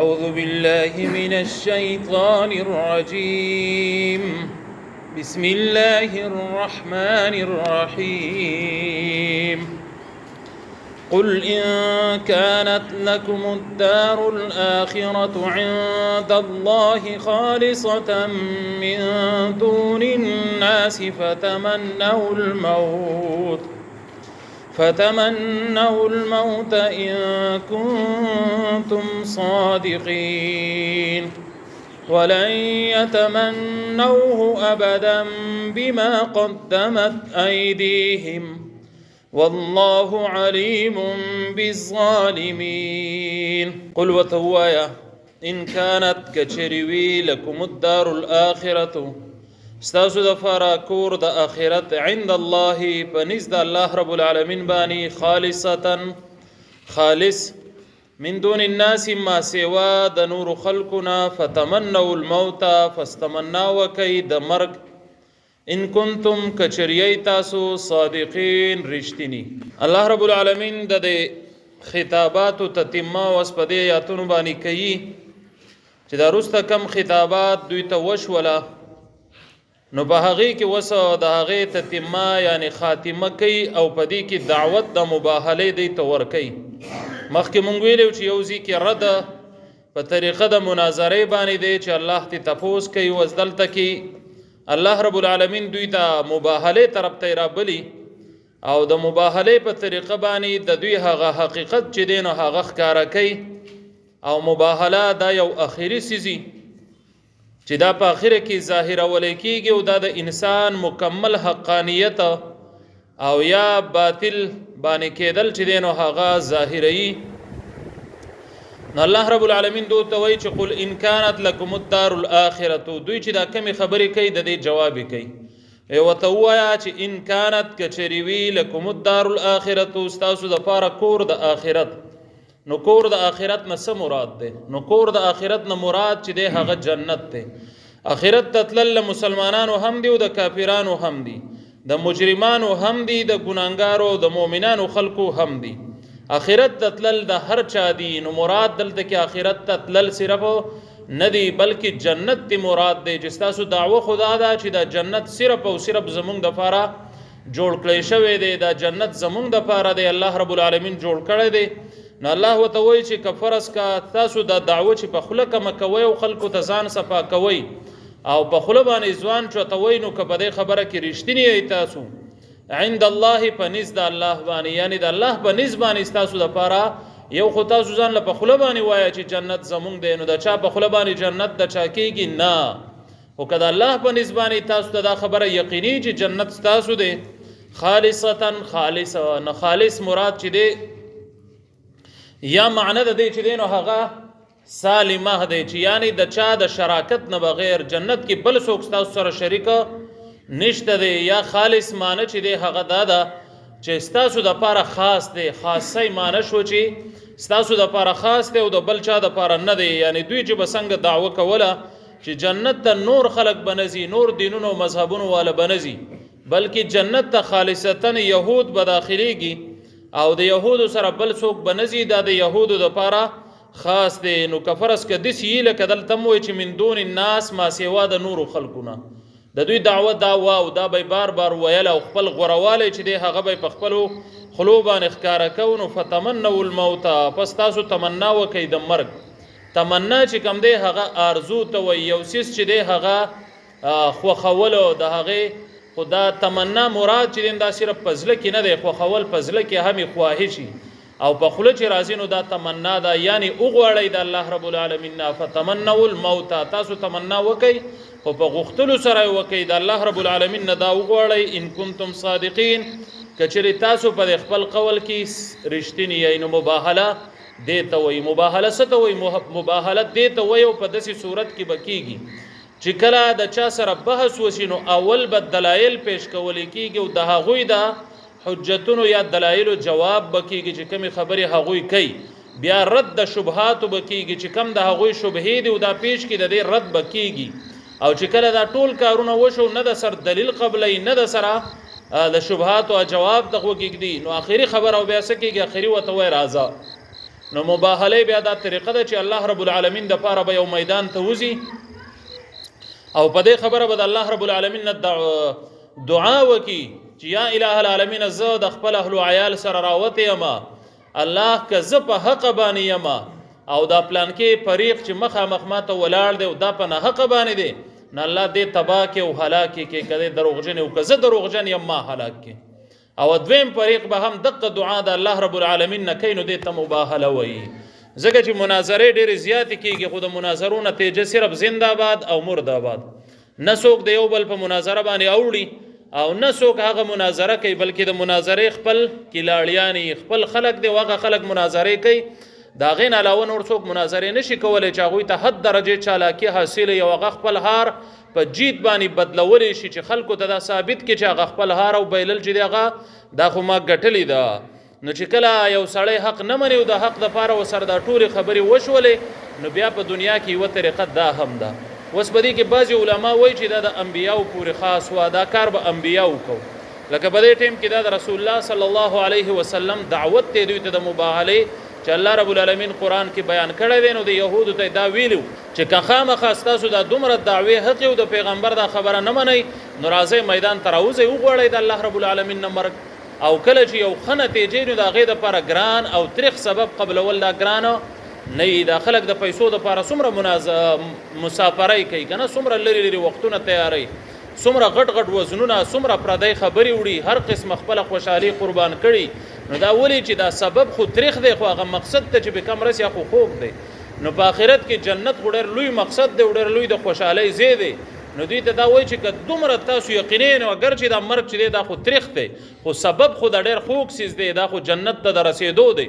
أعوذ بالله من الشيطان الرجيم. بسم الله الرحمن الرحيم. قل إن كانت لكم الدار الآخرة عند الله خالصة من دون الناس فتمنوا الموت إن كنتم صادقين. ولن يتمنوه أبدا بما قدمت أيديهم والله عليم بالظالمين. قل وتوايا إن كانت کچریوی لکم الدار الآخرة، ستاسو د فارا کور د آخرت، عند الله پنځ د الله رب العالمین باندې، خالصتا خالص، من دون الناس ما سوا د نور خلقنا، فتمنوا الموت فاستمنا وکي د مرګ، ان کنتم کچریي تاسو صادقین رښتینی. الله رب العالمین د دې خطابات تتمه وس په دې آیاتونو باندې کوي چې دا وروسته کم خطابات دوی ته وشوله، نو په هغې کې وس د هغې تتمه یعنی خاتمه کوي او په دې کې دعوت د مباهلې دی ته ورکوي. مخکې مونږ ویلو چې یو ځای کې رد په طریقه د مناظرې باندې دی چې الله ته تپوس کوي، اوس دلته کې الله رب العالمین دوی ته مباهلې طرف ته رابلي او د مباهلې په طریقه باندې د دوی هغه حقیقت چې دی نو هغه ښکاره کوي. او مباهله دا یو اخري څیز چې دا په اخره کې ظاهرول کېږي او دا د انسان مکمل حقانیت او یا باطل باندې کېدل چې دی نو هغه ظاهروي. نو الله رب العالمین دوی ته وایي چې قل ان كانت لكم الدار الآخرة، دوی چې دا کمې خبرې کوي د دې جواب یې کوي. ورته ووایه چې ان كانت کچرې وي لكم الدار الآخرة، ستاسو دپاره کور د آخرت. نو کور د آخرت نه څه مراد دی؟ نو کور د آخرت نه مراد چې دی هغه جنت دی. آخرت ته تلل له مسلمانانو هم دی او د کافرانو هم دی، د مجرمانو هم دی، د ګناهګارو د مؤمنانو خلکو هم دی. آخرت ته تلل د هر چا دی. نو مراد دلته کې آخرت ته تلل صرف نه دی بلکې جنت دی مراد دی، چې ستاسو دعوه خو دا ده چې دا جنت صرف او صرف زمونږ دپاره جوړ کړی شوی دی، دا جنت زمونږ دپاره دی، الله رب العالمین جوړ کړی دی. نو الله ورته وایي چې که فرض کا تاسو دا دعوه چې په خوله کمه کوئ او خلکو ته ځان صفا کوئ او په خوله باندې ځوان چوتوئ، نو که په دې خبره کې رښتیني یئ تاسو عند الله په نزد د الله باندې، یعنی د الله په نزد باندې ستاسو دپاره یو خو تاسو ځان له په خوله باندې وایه چې جنت زمونږ دی، نو د چا په خوله باندې جنت د چا کېږي؟ نه. خو که د الله په نزد باندې تاسو ته دا خبره یقیني چې جنت ستاسو دی، خالصتا خالص، نه خالص مراد چې دی یا معنی د دې چې دی نو هغه سالمه دی، چې یعنی د چا د شراکت نه بغیر جنت کې بل څوک ستاسو سره شریک نشته دی. یا خالص معنی چې دی هغه دا ده چې ستاسو دپاره خاص دی، خاصی معنی شو چې ستاسو دپاره خاص دی او د بل چا دپاره نه دی. یعنی دوی چې به څنګه دعوه کوله چې جنت ته نور خلک به نه ځي، نور دینونو او مذهبونو والا به نه ځي، بلکې جنت ته خالصتا یهود به داخلېږي او د یهودو سره بل څوک به نه ځي، دا د یهودو دپاره خاص دی. نو که فرض که داسې یي لکه دلته هم وایي چې من دون الناس ما سوا د نورو خلکو نه، د دوی دعوه دا وه او دا به یې بار بار ویل او خپل غوروالی چې دی هغه به یې په خپلو خولو باندې ښکاره کوو. نو فتمنوا الموت، پس تاسو تمنا وکئ د مرګ. تمنا چې کوم دی هغه آرزو ته وایي، یو څیز چې دی هغه خوښولو د هغې. خو دا تمنا مراد چې دی دا صرف په زړه کې نه دی، خوښول په زړه کې هم یې خواهشي او په خوله چې راځي نو دا تمنا ده، یعنی وغواړئ د الله رب العالمین نه. فتمنوا الموت، تاسو تمنا وکئ خو په غوښتلو سره یې وکئ د الله رب العالمین نه دا وغواړئ ان کنتم صادقین، که چېرې تاسو په دې خپل قول کې رښتیني یئ. نو مباهله دې ته وایي. مباهله څه ته وایي؟ مباهله دې ته وایي او په داسې صورت کې به کېږي چې کله د چا سره بحث وشي نو اول به دلایل پیش کولی کېږي او د هغوی د حجتونو یا دلایلو جواب به کېږي چې کومې خبرې هغوی کوي، بیا رد د شبهاتو به کېږي چې کوم د هغوی شبهې دي او دا پیش کړي د دې رد به کېږي. او چې کله دا ټول کارونه وشو نه د سر دلیل قبلوي نه د سره د شبهاتو جواب ته غوږ ږدي، نو آخري خبره او بیا څه کېږي؟ آخري ورته وایي راځه. نو مباهله بیا دا طریقه ده چې الله رب العالمین د پاره به یو میدان ته وځي او په دې خبره به د الله رب العالمین نه دعا وکي چې یا اله العالمین، زه د خپل اهل عیال سره راوتی یم، الله که زه په حق باندې یم او دا پلان کې فریق چې مخامخ ماته ولاړ دی او دا په ناحقه باندې دی، نو الله دې تباه کې او هلاک کې، که دروغجن او که زه دروغجن یم ما هلاک کې. او دویم فریق به هم دقه دعا د الله رب العالمین نه کوي، نو دې ته مباهله وایي. ځکه چې مناظرې ډېرې زیاتې کېږي، خو د مناظرو نتیجه صرف زنده آباد او مرده آباد. نه څوک د یو بل په مناظره باندې اوړي او نه څوک هغه مناظره کوي، بلکې د مناظرې خپل کلاړیانې خپل خلک دی، هغه خلک مناظرې کوي. د هغې نه علاوه نور څوک مناظرې نشي کولی چې هغوی ته حد درجې چالاکي حاصله او هغه خپل هار په جیت باندې بدلولی شي چې خلکو ته دا ثابت کړي چې هغه خپل هار او بایلل چې دی هغه دا خو ما ګټلې ده. نو چې کله یو سړی حق نه مني او د حق دپاره ورسره دا ټولې خبرې وشولې، نو بیا په دنیا کې یوه طریقه دا هم ده. اوس په دې کې بعضې علما وایي چې دا د انبیاو پورې خاص وه، دا کار به انبیاو کو. لکه په دې ټیم کې دا د رسول الله صلی الله علیه وسلم دعوت دی دوی ته د مباهلې چې الله رب العالمین قرآن کې بیان کړی دی. نو د یهودو ته دا ویلي چې که خامخا ستاسو دا دومره دعوې حق او د پیغمبر دا خبره نه منئ، نو راځئ میدان ته راوځئ، وغواړئ د الله رب العالمین نه مرګ. او کله چې یو ښه نتیجې نو د هغې دپاره ګران او تریخ سبب قبلول دا ګران نه وي. دا خلک د پیسو دپاره څومره مسافرۍ کوي که نه، څومره لرې لرې وختونه تیاروي، څومره غټ غټ وزنونه، څومره پردی خبرې وړي، هر قسمه خپله خوشحالي قربان کړي. نو دا ولې چې دا سبب خو تریخ دی، خو هغه مقصد ته چې به کم رسي خو خوږ دی. نو په آخرت کې جنت خو ډېر لوی مقصد دی او ډېر لوی د خوشحالۍ ځای دی. نو دوی ته دا وایي چې که دومره تاسو یقیني نو اګر چې دا مرګ چې دی دا خو تریخ دی، خو سبب خو دا ډېر خوږ څیز دی، دا خو جنت ته د رسېدو دی.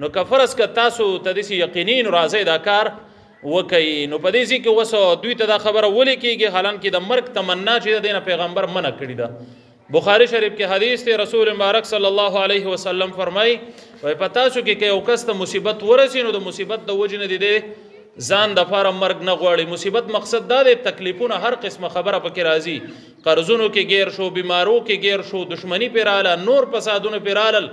نو که فرض که تاسو ته داسې یقیني نو راځئ دا کار وکئ. نو په دې ځای کې اوس دوی ته دا خبره ولې کېږي، حالانکې د مرګ تمنا چې ده دې نه پیغمبر منع کړې ده. بخاری شریف کې حدیث دی، رسول مبارک صلی الله علیه وسلم فرمایي وایي په تاسو کې که یو کس ته مصیبت ورسي نو د مصیبت د وجې نه دې ځان دپاره مرګ نه غواړي. مصیبت مقصد دا دی تکلیفونه هر قسمه خبره پکې راځي، قرضونو کې ګیر شو، بیمارو کې ګیر شو، دشمني پرې راله، نور فسادونه پرې رالل،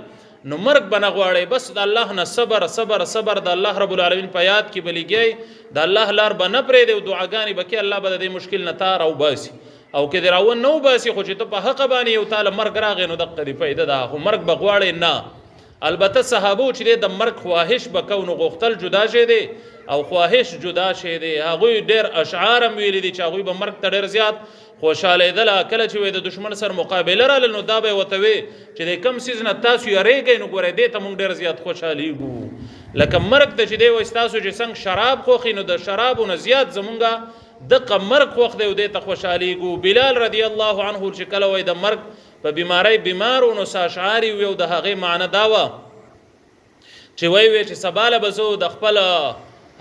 نو مرګ به نه غواړي. بس د الله نه صبر صبر صبر، د الله رب العالمین په یاد کې به لګیای، د الله لار به نه پرېږدي او دعاګانې به کوي، الله به د دې مشکل نه تا راوباسي. او که دې راونه وباسي خو چې ته په حقه باندې یو تاله مرګ راغی نو دقه دې فایده ده، خو مرګ به غواړې نه. البته صحابو چې دی د مرګ خواهش به کو، نو غوښتل جدا شی دی او خواهش جدا شی دی. هغوی ډېر اشعار هم ویلي دي چې هغوی به مرګ ته ډېر زیات خوشحالېدله. کله چې وایي د دښمن سره مقابله راله نو دا به یې ورته وی چې د کوم څیز نه تاسو یریږئ نو ګورئ دې ته موږ ډېر زیات خوشحالېږو. لکه مرګ ته چې دی وایي ستاسو چې څنګه شراب خوښي نو د شرابو نه زیات زمونږ دقه مرګ خوښ دی او دې ته خوشحالېږو. بلال رضی الله عنه چې کله وایي د مرګ په بیماری بیمار و نو څه اشعار یې وي او د هغې معنی دا وه چې وایي وی چې سبا له به زه د خپل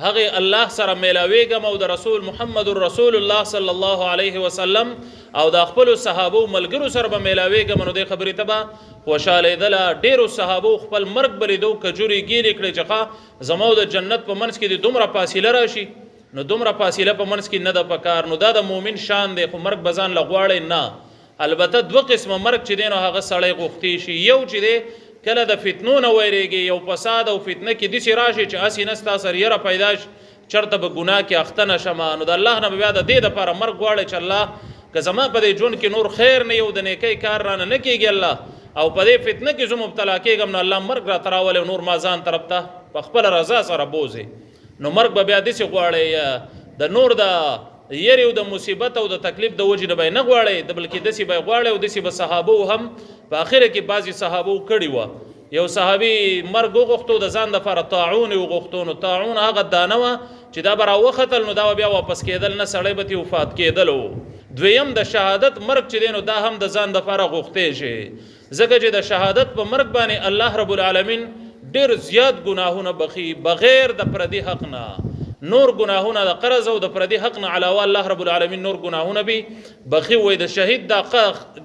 هغې الله سره میلاویږم او د رسول محمد رسول الله صلی الله علیه وسلم او د خپلو صحابو ملګرو سره به میلاویږم. نو دې خبرې ته به خوشحالېدله. ډېرو صحابو خپل مرګ به لیدو، کجورې ګیلې کړې چې ښه زما د جنت په منځ کې دې دومره فاصله راشي، نو دومره فاصله په منځ کې نه ده پکار. نو دا د مؤمن شان دی، خو مرګ به ځان له غواړی نه. البته دوه قسمه مرګ چې دی نو هغه سړی غوښتی شي. یو چې دی کله د فتنو نه ویرېږي، یو فساد او فتنه کې داسې راشي چې هسې نه ستا سره یره پیدا شي، چېرته به ګناه کې اخته نه شم، نو د الله نه به بیا د دې دپاره مرګ غواړی چې الله که زما په دې ژوند کې نور خیر نه یو د نیکۍ کار رانه نه کېږي الله، او په دې فتنه کې زه مبتلا کېږم، نو الله مرګ راته راولي او نور ما ځان طرف ته په خپله رضا سره بوځي. نو مرګ به بیا داسې غواړی، د نور د یری او د مصیبت او د تکلیف د وجې نه به یې نه غواړی، د بلکې داسې به یې غواړی. او داسې به صحابو هم په آخره کې بعضې صحابو کړي وه. یو صحابي مرګ وغوښتو، د ځان دپاره طاعون یې وغوښتو، نو طاعون هغه دانه وه چې دا به راوختل نو دا به بیا واپس کېدل نه، سړی به ترې وفات کېدلو. دویم د شهادت مرګ چې دی نو دا هم د ځان دپاره غوښتی شي، ځکه چې د شهادت په مرګ باندې الله رب العالمین ډېر زیات ګناهونه بخي بغیر د پردي حق نه. نور ګناهونه د قرض او د پردي حق نه علاوه الله رب العالمین نور ګناهونه به بخي. وای د شهید د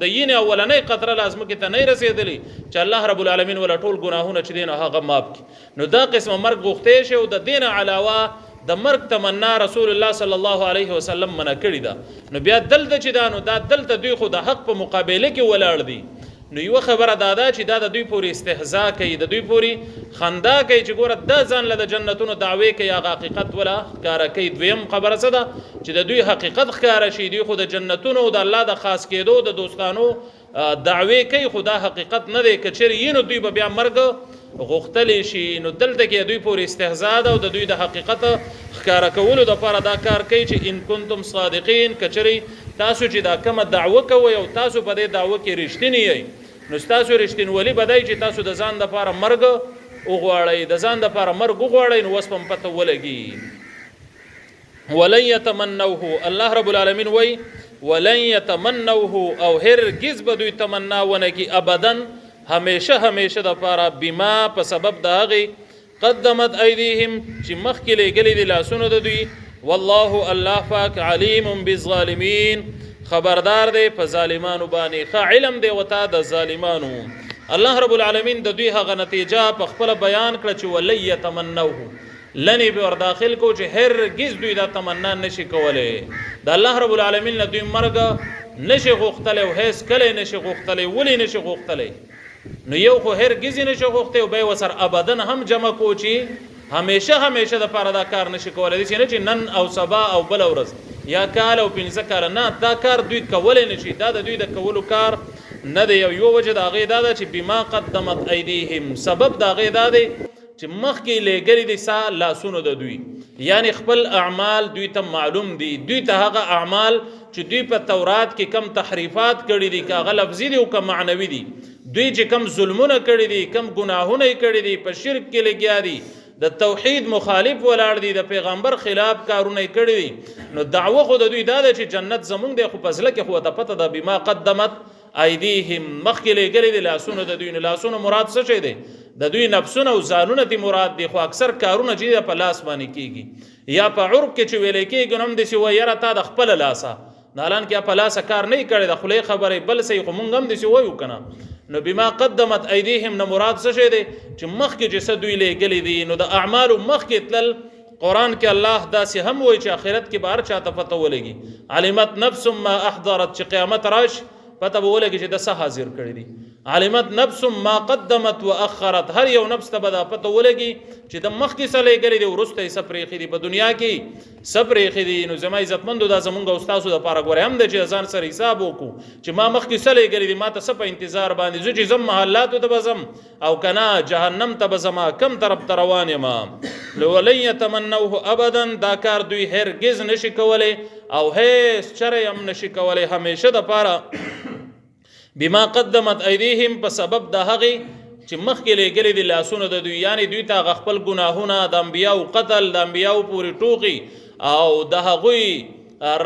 د یینې اولنۍ قطره لا ځمکې ته نه رسېدلې چې الله رب العالمین ولا ټول ګناهونه چې دی نو هغه معاف کړي. نو دا قسمه مرګ غوښتی شي. او د دې نه علاوه د مرګ تمنا رسول الله صلی الله علیه وسلم منع کړې ده. نو بیا دلته چې دا نو دا دلته دوی خو د حق په مقابله کې ولاړ دي، نو یوه خبره دا ده چې دا د دوی پورې استهزا کوي، د دوی پورې خندا کوي چې ګوره دا ځان له د جنتونو دعوې کوي، هغه حقیقت ولا ښکاره کوي. دویم خبره څه ده چې د دوی حقیقت ښکاره شي، دوی خو د جنتونو د الله د خاص کېدو د دوستانو دعوې کوي، خو دا حقیقت نه دی. که چېرې یې نو دوی به بیا مرګ غوښتلی شي. نو دلته کې دوی پورې استهزا ده او د دوی د حقیقت ښکاره کولو دپاره دا کار کوي چې ان کنتم صادقین، که چېرې تاسو چې دا کومه دعوه کوئ او تاسو په دې دعوه کې رښتیني یئ، نو ستاسو رښتینولي به دی چې تاسو د ځان دپاره مرګ وغواړئ، د ځان دپاره مرګ وغواړئ، نو اوس به هم پته ولګي. ولن يتمنوه، الله رب العالمین وایي ولن يتمنوه، او هرګز به دوی تمنا ونه کړي ابدا، همیشه همیشه دپاره، بما په سبب د هغې قدمت ایدیهم چې مخکې لېږلي دي لاسونو د دوی. والله الله پاک علیم بالظالمین، خبردار دی په ظالمانو باندې، ښه علم دی وتا د ظالمانو. الله رب العالمین د دوی هغه نتیجه په خپله بیان کړه چې ولن یتمنوه، لنې به ور داخل کو چې هرګز دوی دا تمنا نشي کولی. د الله رب العالمین له دوی مرګ نشي غوښتلی او هیڅ کله یې نشي غوښتلی. ولې نشي غوښتلی؟ نو یو خو هرګز یې نشي غوښتی او بیا یې ورسره ابدا هم جمع کو چې همیشه همیشه دپاره دا کار نشي کولی، داسې نه چې نن او سبا او بله ورځ یا کال او 5 کاله، نه، دا کار دوی کولی نشي، دا د دوی د کولو کار نه دی. او یوه وجه د هغې دا ده چې بما قدمت ایدیهم، سبب د هغې دا دی چې مخکې لېږلي دي سا لاسونو د دوی، یعنی خپل اعمال دوی ته معلوم دي، دوی ته هغه اعمال چې دوی په تورات کې کم تحریفات کړي دي، که هغه لفظي دي او که معنوي دي، دوی چې کم ظلمونه کړي دي، کم ګناهونه یې کړي دي، په شرک کې لګیا دي، د توحید مخالف ولاړ دي، د پیغمبر خلاف کارونه یې کړي دي، نو دعوه خو د دوی دا ده چې جنت زمونږ دی، خو په زړه کې خو ورته پته ده بما قدمت ایدیهم، مخکې لېږلي دي لاسونو د دوی. نو لاسونو مراد څه شی دی؟ د دوی نفسونه او ځانونه دې مراد دي، خو اکثر کارونه چې په لاس باندې کېږي یا په عرف کې چې ویلی کېږي، نو هم داسې وایي یاره تا د خپله لاسه، د حالان کې په لاسه کار نه یې کړی، د خولې خبرې بل څه یې، خو مونږ هم داسې وایو که نه. نو بما قدمت ایدیهم نه مراد څه شی دی؟ چې مخکې چې څه دوی لېږلي دي، نو د اعمالو مخکې تلل. قرآن کې الله داسې هم وایي چې آخرت کې به هر چا ته پته ولګي، علمت نفس ما احضرت، چې قیامت راشي پته به ولګي چې د څه حاضر کړي دي. علمت نفس ما قدمت واخرت، هر یو نفس ته به دا پته ولګي چې د مخکې څه لېږلي دي، وروسته یې څه پرېښي دي، په دنیا کې څه پرېښي دي. نو زما عزتمندو دا زمونږ او ستاسو دپاره ګورې هم دی چې ځان سره حساب وکړو چې ما مخکې څه لېږلي دي، ما ته څه په انتظار باندې زه چې ځم محلاتو ته به ځم او که نه جهنم ته به ځم، کم طرف ته روان یم. ولن یتمنوه ابدا، دا کار دوی هرګز نشي کولی او هیڅ چرې هم نشي کولی همیشه دپاره، بما قدمت ایدیهم، په سبب د هغې چې مخکې لېږلي دي لاسونه د دوی، یعنی دوی ته هغه خپل ګناهونه، د انبیاو قتل، د انبیاو پورې ټوقي او د هغوی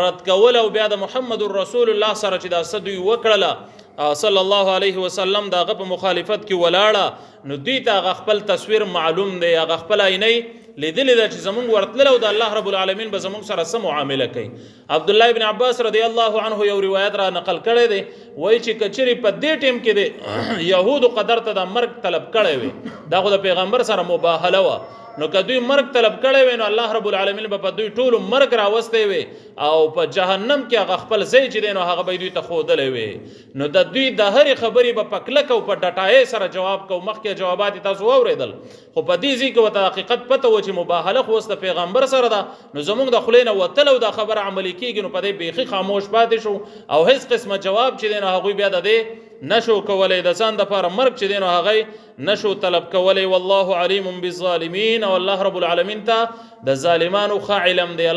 رد کول، او بیا د محمد رسول الله سره چې دا څه دوی وکړله صلی الله علیه وسلم د هغه په مخالفت کې ولاړه، نو دوی ته هغه خپل تصویر معلوم دی، هغه خپل آینه لیدلې ده چې زمونږ ورتلل او د الله رب العالمین به زمونږ سره څه معامله کوي. عبدالله ابن عباس رضی الله عنه یو روایت را نقل کړی دی، وایي چې که چېرې په دې ټیم کې دی یهودو قدر ته دا مرګ طلب کړی وي، دا خو د پیغمبر سره مباهله وه، نو که دوی مرګ طلب کړی وي نو الله رب العالمین به په دوی ټولو مرګ راوستی وي او په جهنم کې هغه خپل ځای چې دی نو هغه به دوی ته ښودلی وي. نو د دوی د هرې خبرې به په کلکه او په ډټایۍ سره جواب کوو. مخکې جوابات یې تاسو واورېدل، خو په دې ځای کې ورته حقیقت پته و چې مباهله خو اوس د پیغمبر سره ده، نو زمونږ د خولې نه وتل او دا خبره عملي کېږي، نو په دې بیخي خاموش پاتې شو او هیڅ قسمه جواب چې دی نو هغوی بیا د دې نشو کولی، د ځان دپاره مرګ چې دی نو هغه نشو طلب کولی. والله علیم بالظالمین، او الله رب العالمین ته د ظالمانو ښه علم دی. الله